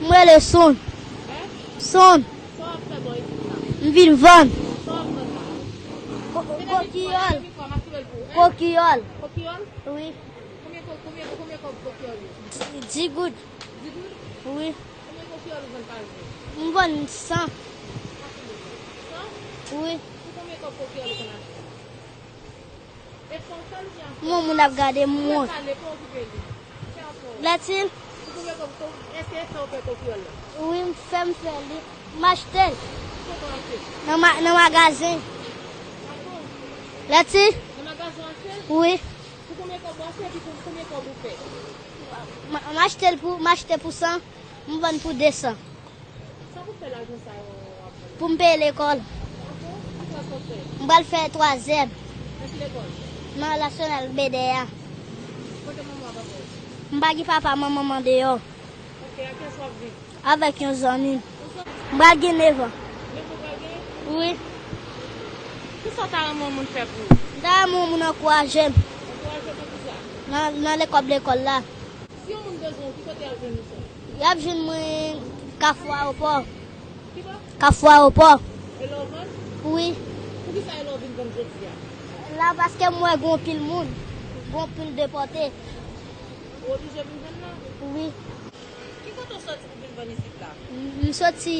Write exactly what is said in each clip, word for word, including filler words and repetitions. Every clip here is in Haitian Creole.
M rele Son. Son. M vin vann. Ko- Kokiyòl. Kokiyòl. Wi. Dis goud. Wi. M vann san. Wi. Yon moun ap gade m wont. Lètil. Wi, m fè, m fè li. M achte l. Nan ma- nan magazen. Lètil. Wi. M- m achte l pou, m achte pou san, m vann pou de san. Pou m peye lekòl. M pral fè twazyèm. Nan Nasyonal Bedè a. M pa gen papa, manman m andeyò. Avèk yon zanmi m. M pral gen nèf an. Wi. M ta renmen yon moun ankouraje m. Nan, nan lekòb lekòl la. Si yon moun bezwen w, ki kote y ap jwenn ou sou? Y ap jwenn mwen Kafou Ayewopò. Kafou Ayewopò. E la w vann? Wi. Poukisa e la w vin vann jodi a? La paske m wè gon pil moun, gon pil depòte. Ou oblije vin vann la? Wi. Ki kote w soti pou vin vann isit la? M, m soti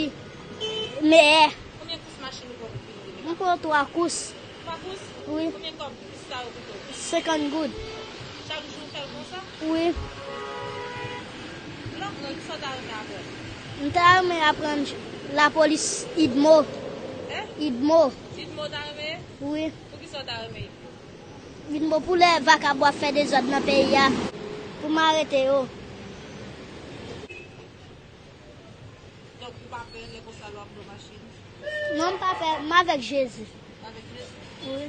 Meyè. Konbyen kous machin ou pran pou vin rive la? M pran twa kous. Twa kous? Wi. Konbyen kòb kous sa yo koute w? Senkant goud. Chak jou w fè l konsa? Wi. Lè w gran, kisa w ta renmen aprann? M ta renmen aprann lapolis, idmo. Hein? Idmo. Idmo w ta renmen ye? Wi. Poukisa w ta renmen idmo? Idmo pou lè vakabon ap fè dezòd nan peyi a, pou m arete yo. Donk, ou pa pè lè konsa lè w ap pran machin? Non, m pa pè, m avèk Jezi. Avèk Jezi? Wi.